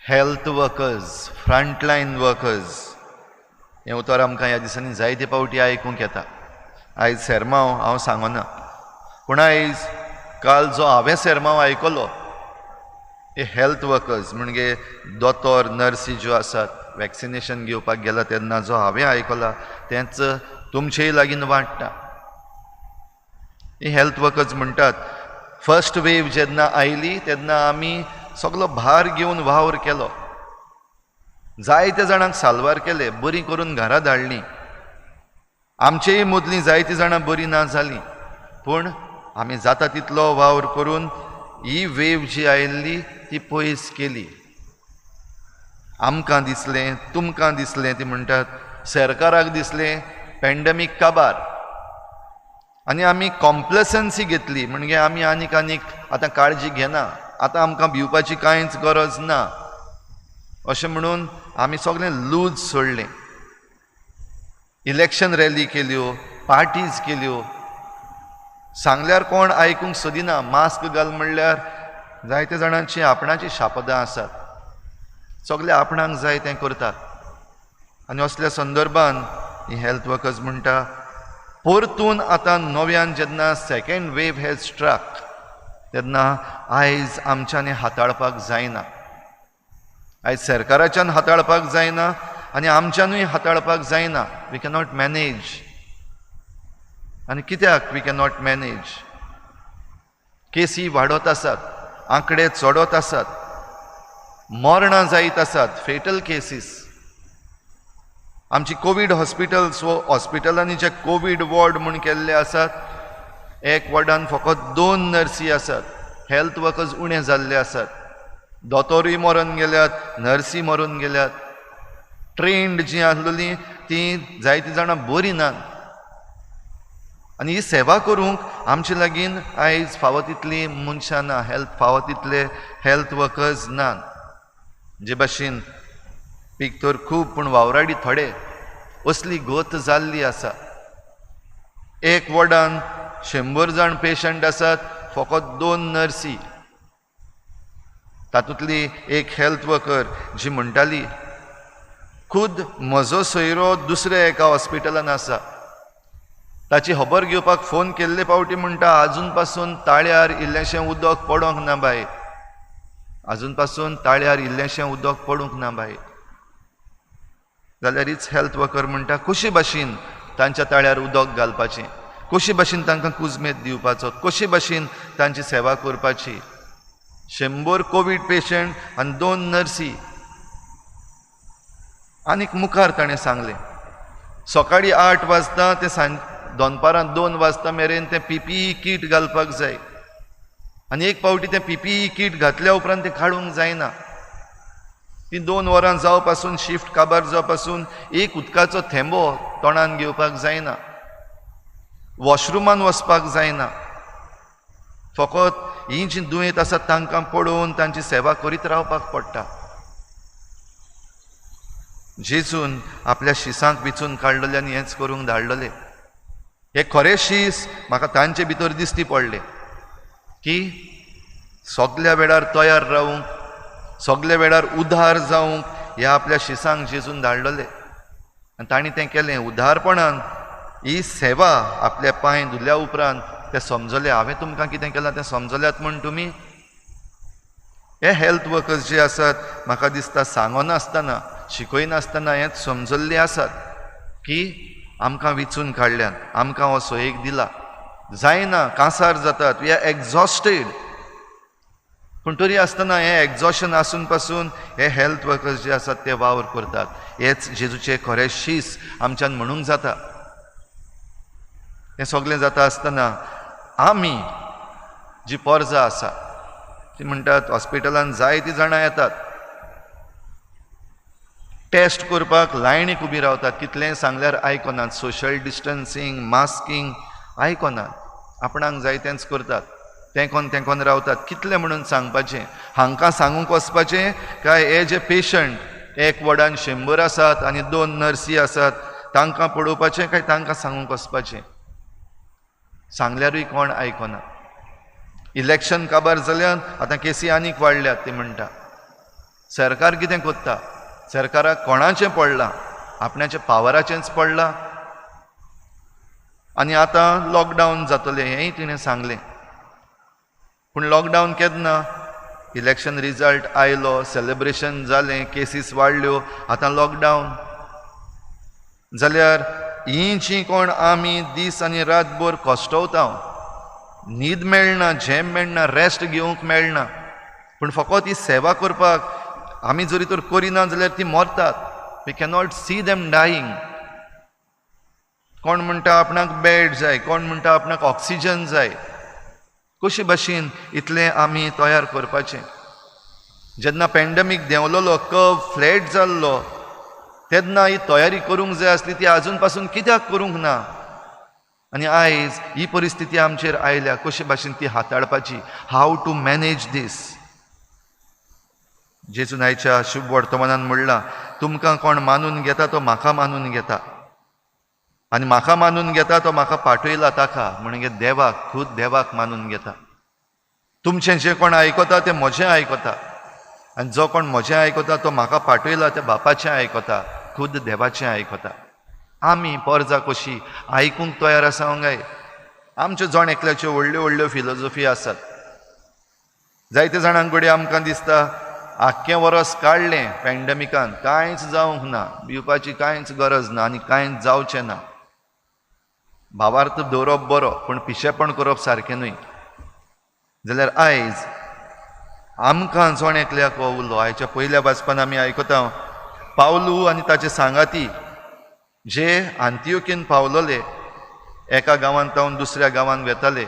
Health workers, frontline workers हें उतर आमकां ह्या दिसांनी जायते फावटी आयकूंक येता. आयज सेरमांव हांव सांगना, पूण आयज काल जो हांवें सेरमांव आयकलो, हे हेल्थ वर्कर्स म्हणजे दोतोर नर्सी ज्यो आसात, वॅक्सिनेशन घेवपाक गेला तेन्ना जो हांवें आयकला तेंच तुमचेय लागीं वाडटा. ही हेल्थ वर्कर्स म्हणटात, फर्स्ट वेव जेन्ना आयली तेन्ना आमी सगलो भार घेवन वावर केलो, जायत्या जाणांक साल्वार केले, बरी करून घरा धाडलीं. आमचेय मदलीं जायतीं जाणां बरीं ना जालीं, पूण आमी जाता तितलो वावर करून ही वेव जी आयिल्ली ती पयस केली. आमकां दिसलें, तुमकां दिसलें, ती म्हणटात सरकाराक दिसलें पॅन्डमीक काबार, आनी आमी कॉम्प्लेसन्सी घेतली. म्हणजे आमी आनीक आनीक आतां काळजी घेना, आतां आमकां भिवपाची कांयच गरज ना अशें म्हणून आमी सगळें लूज सोडलें. इलेक्शन रॅली केल्यो, पार्टीज केल्यो. सांगल्यार कोण आयकूंक सोदिना. मास्क घाल म्हणल्यार जायते जाणांची आपणाची शापदां आसात, सगळे आपणाक जाय तें करतात. आनी असल्या संदर्भान ही हेल्थ वर्कर्स म्हणटा, परतून आतां नव्यान जेन्ना सेकेंड वेव हॅज स्ट्रक तेन्ना आयज आमच्यांनी हाताळपाक जायना, आयज सरकाराच्यान हाताळपाक जायना आनी आमच्यानूय हाताळपाक जायना. We cannot manage. आनी कित्याक we cannot manage? केसी वाडत आसात, आंकडे चडत आसात, मरणां जायत आसात, फेटल केसीस. आमची कोवीड हॉस्पिटल्स वो हॉस्पिटलांनी जे कोवीड वॉर्ड म्हूण केल्ले आसात, एक वॉर्डान फकत 2 नर्सी आसात. हेल्थ वर्कर्स उणे जाल्ले आसात, दोतोरूय मरून गेल्यात, नर्सी मरून गेल्यात. ट्रेंड जीं आसलेलीं तीं जायतीं जाणां बरीं नात. आनी ही सेवा करूंक आमचे लागीं आयज फावो तितलीं मनशां ना, हेल्थ फावो तितले हेल्थ वर्कर्स ना. जे भाशेन पीक तर खूब पूण वावराडी थोडे, असली गत जाल्ली आसा. एक वॉर्डान 100 जाण पेशंट आसात, फकत 2 नर्सी. तातूंतली एक हेल्थ वर्कर जी म्हणटाली, खुद म्हजो सोयरो दुसऱ्या एका हॉस्पिटलान आसा, ताची खबर घेवपाक फोन केल्ले फावटी म्हणटा, आजून पासून ताळ्यार इल्लेंशें उदक पडोंक ना बाय, आजून पासून ताळ्यार इल्लेंशें उदक पडूंक ना बाय. जाल्यार हीच हेल्थ वर्कर म्हणटा, कशी भाशेन तांच्या ताळ्यार उदक घालपाचें, कशी भाशेन तांकां कुजमेत दिवपाचो, कशी भाशेन तांची सेवा करपाची. 100 कोवीड पेशंट आनी 2 नर्सी. आनीक मुखार ताणें सांगलें, सकाळीं 8 वाजता ते सांज दनपारां 2 वाजता मेरेन तें पीपीई कीट घालपाक जाय, आनी एक फावटी तें पीपीई कीट घातल्या उपरांत तें काडूंक जायना. ती 2 वरां जावं पासून शिफ्ट काबार जावं पासून एक उदकाचो थेंबो तोंडान घेवपाक जायना, वॉशरुमान वचपाक जायना. फकत ही जी दुयेंत आसात तांकां पळोवन तांची सेवा करीत रावपाक पडटा. जेजून आपल्या शिसांक विचून काडलेले आनी हेंच करूंक धाडलेले. हे खरे शीस म्हाका तांचे भितर दिसती पडले की सगल्या वेळार तयार रावूंक, सगल्या वेळार उदार जावंक ह्या आपल्या शिसांक जेजून धाडलेले. आनी तांणी तें केलें उदारपणान. ही सेवा आपल्या पांय धुल्या उपरांत ते समजले, हांवें तुमकां कितें केलां तें समजल्यात म्हूण तुमी. हे हेल्थ वर्कर्स जे आसात म्हाका दिसता सांगनासतना शिकयनासतना हेंच समजल्ले आसात की आमकां विचून काडल्यात, आमकां हो सोयेक दिला. जायना, कांसार जातात, we are exhausted. पूण तरी आसतना हें एक्झॉशन आसून पासून हे हेल्थ वर्कर्स जे आसात ते वावर करतात. हेच जेजूचे खरे शीस आमच्यान म्हणूंक जाता. हें सगळें जाता आसतना आमी जी पोरजा आसा ती म्हणटात, हॉस्पिटलान जायतीं जाणां येतात टेस्ट करपाक, लायनीक उबी रावतात, कितलेंय सांगल्यार आयकनात, सोशल डिस्टन्सींग मास्कींग आयकनात, आपणाक जाय तेंच करतात, तेंकोन तेंकोन रावतात. कितलें म्हणून सांगपाचें, हांकां सांगूंक वचपाचें काय हे जे पेशंट एक वॉर्डान 100 आसात आनी 2 नर्सी आसात तांकां पळोवपाचें काय तांकां सांगूंक वचपाचें? सांगल्यारूय कोण आयकना. इलेक्शन काबार जाल्यान आतां केसी आनीक वाडल्यात. ती म्हणटा, सरकार कितें करता? सरकाराक कोणाचें पडलां? आपणाचें पावराचेंच पडलां. आनी आतां लॉकडावन जातलें हेंय तिणें सांगलें. पूण लॉकडावन केन्ना? इलेक्शन रिजल्ट आयलो, सेलेब्रेशन जालें, केसीस वाडल्यो, आतां लॉकडावन. जाल्यार हीं जीं कोण आमी दीस आनी रातभर कश्टवता, न्हीद मेळना, झेम मेळना, रेस्ट घेवंक मेळना, पूण फकत ही सेवा करपाक आमी जरी तर करिना जाल्यार ती मरतात. We cannot see them dying. कोण म्हणटा आपणाक बेड जाय, कोण म्हणटा आपणाक ऑक्सिजन जाय. कशे भाशेन इतलें आमी तयार करपाचें? जेन्ना पॅन्डमीक देंवलोलो, कर्व फ्लॅट जाल्लो, तेन्ना ही तयारी करूंक जाय आसली, ती आजून पासून कित्याक करूंक ना? आनी आयज ही परिस्थिती आमचेर आयल्या, कशे भाशेन ती हाताळपाची? How to manage this? जेजून आयच्या शुभ वर्तमानान म्हणलां, तुमकां कोण मानून घेता तो म्हाका मानून घेता, आनी म्हाका मानून घेता तो म्हाका पाठयला ताका, म्हणजे देवाक, खूद देवाक मानून घेता. तुमचें जें कोण आयकता तें म्हजें आयकता, आनी जो कोण म्हजें आयकता तो म्हाका पाठयला त्या बापाचें आयकता, खुद देवाचें आयकता. आमी पोरजा कशी आयकूंक तयार आसा काय? आमच्यो जण एकल्याच्यो व्हडल्यो व्हडल्यो फिलोजोफी आसात. जायते जाणांक घडये आमकां दिसता आख्खें वरस काडलें पॅन्डमिकान, कांयच जावंक ना, भिवपाची कांयच गरज ना आनी कांयच जावचें ना. भावार्थ दवरप बरो, पूण पिशेपण करप सारकें न्हय. जाल्यार आयज आमकां जण एकल्याक हो उलो आयच्या पयल्या वाचपान आमी आयकता, पावलू आनी ताचे सांगाती जे आंतियोकीन पावलोले, एका गांवांत तावन दुसऱ्या गांवांत वेताले.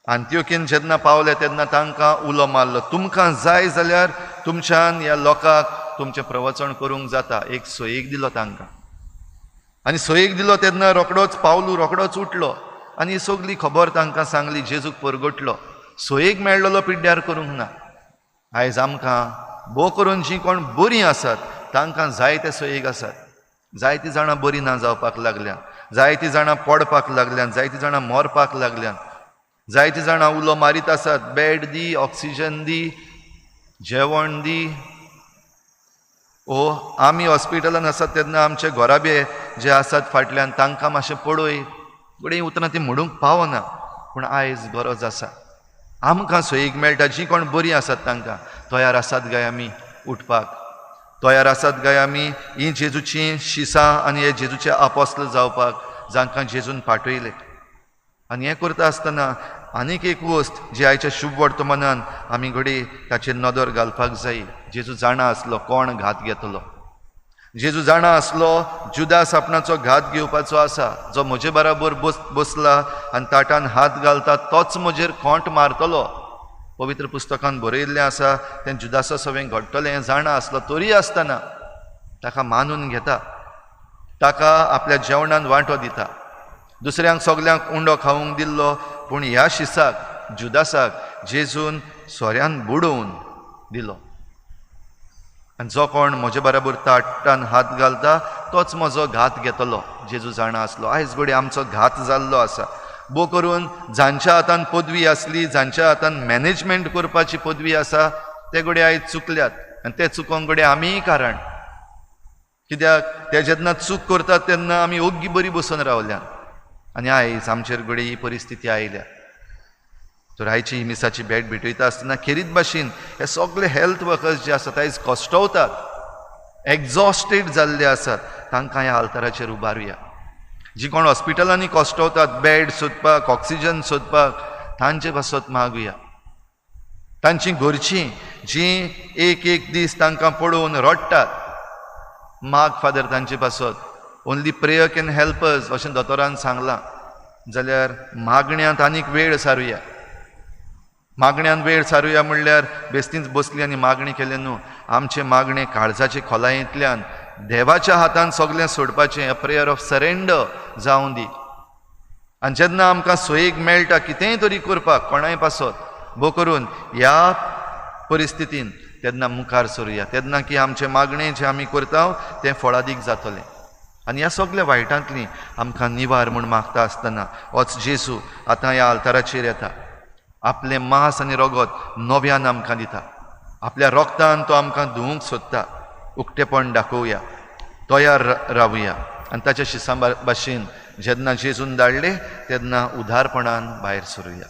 आंतियोकीन जेन्ना पावले तेन्ना तांकां उलो मारलो, तुमकां जाय जाल्यार तुमच्यान ह्या लोकांक तुमचें प्रवचन करूंक जाता. एक सोयीक दिलो तांकां, आनी सोयीक दिलो तेन्ना रोकडोच पावलू रोकडोच उठलो आनी सगली खबर तांकां सांगली, जेजूक परगटलो. सोयीक मेळ्ळलो पिड्ड्यार करूंक ना. आयज आमकां भोव करून जीं कोण बरीं आसात तांकां जायते सोयीक आसात. जायतीं जाणां बरीं ना जावपाक लागल्यात, जायतीं जाणां पडपाक लागल्यात, जायतीं जाणां मरपाक लागल्यात, जायतीं जाणां उलो मारीत आसात, बेड दी, ऑक्सिजन दी, जेवण दी. ओ आमी हॉस्पिटलान आसात तेन्ना आमचे घराबे जे आसात फाटल्यान तांकां मातशें पळय. घडये उतरां ती म्हणूंक पावना, पूण आयज गरज आसा. आमकां सोयीक मेळटा, जीं कोण बरीं आसात तांकां तयार आसात काय आमी उठपाक? तयार आसात काय आमी हीं जेजूचीं शिसां आनी हे जेजूचे आपोस्ल जावपाक, जांकां जेजून पाठयले? आनी हें करता आसतना आनीक एक वस्त जी आयच्या शुभ वर्तमानान आमी घडये ताचेर नदर घालपाक जाय. जेजू जाणा आसलो कोण घात घेतलो. जेजू जाणा आसलो जुदास आपणाचो घात घेवपाचो आसा. जो म्हजे बराबर बसला आनी ताटान हात घालता तोच म्हजेर खोंट मारतलो. पवित्र पुस्तकान बरयिल्लें आसा तें जुदासा सवें घडटलें हें जाणा आसलो, तरी आसतना ताका मानून घेता, ताका आपल्या जेवणान वांटो दिता. दुसऱ्यांक सगल्यांक उंडो खावंक दिल्लो, पूण ह्या शिसाक जुदासाक जेजून सोऱ्यान बुडोवन दिलो. आनी जो कोण म्हजे बराबर ताटान हात घालता तोच म्हजो घात घेतलो, जेजू जाणा आसलो. आयज घडये आमचो घात जाल्लो आसा. भोव करून जांच्या हातान पदवी आसली, जांच्या हातान मॅनेजमेंट करपाची पदवी आसा, ते घडये आयज चुकल्यात. आनी ते चुकोंक घडये आमीय कारण. कित्याक ते जेन्ना चूक करतात तेन्ना आमी ओग्गी बरी बसून रावल्यात, आनी आयज आमचेर घडये ही परिस्थिती आयल्या. तर आयची ही मिसाची भेट भेटयता आसतना खेरीत भाशेन हे सगळे हेल्थ वर्कर्स जे आसात आयज कश्टवतात, एग्झॉस्टेड जाल्ले आसात, तांकां ह्या आल्ताराचेर उबारुया. जी कोण हॉस्पिटलांनी कश्टवतात बेड सोदपाक, ऑक्सिजन सोदपाक, तांचे पासत मागुया. तांची घरचीं जीं एक एक दीस तांकां पळोवन रडटात, माग फादर तांचे पासत. Only prayer can help us अशें दोतोरान सांगलां. जाल्यार मागण्यांत आनीक वेळ सारुया. मागण्यान वेळ सारुया म्हणल्यार बेस्तींच बसली आनी मागणी केलें न्हू. आमचें मागणें काळजाचे खोलायेंतल्यान देवाच्या हातान सगळें सोडपाचें, अ प्रेयर ऑफ सरेंडर जावं दी. आनी जेन्ना आमकां सोयीक मेळटा कितेंय तरी करपाक कोणाय पासत, भोव करून ह्या परिस्थितीन, तेन्ना मुखार सरुया. तेन्ना की आमचें मागणें जें आमी करता तें फळादीक जातलें. आनी ह्या सगल्या वायटांतली आमकां निवार म्हूण मागता आसतना होच जेजू आतां ह्या आल्ताराचेर येता, आपलें मांस आनी रगत नव्यान आमकां दिता. आपल्या रोगतान तो आमकां धुवूंक सोदता. उक्तेपण दाखोवया, तयार रावया आनी ताच्या शिसां भाशेन जेन्ना जेजून धाडले तेन्ना उदारपणान भायर सरुया.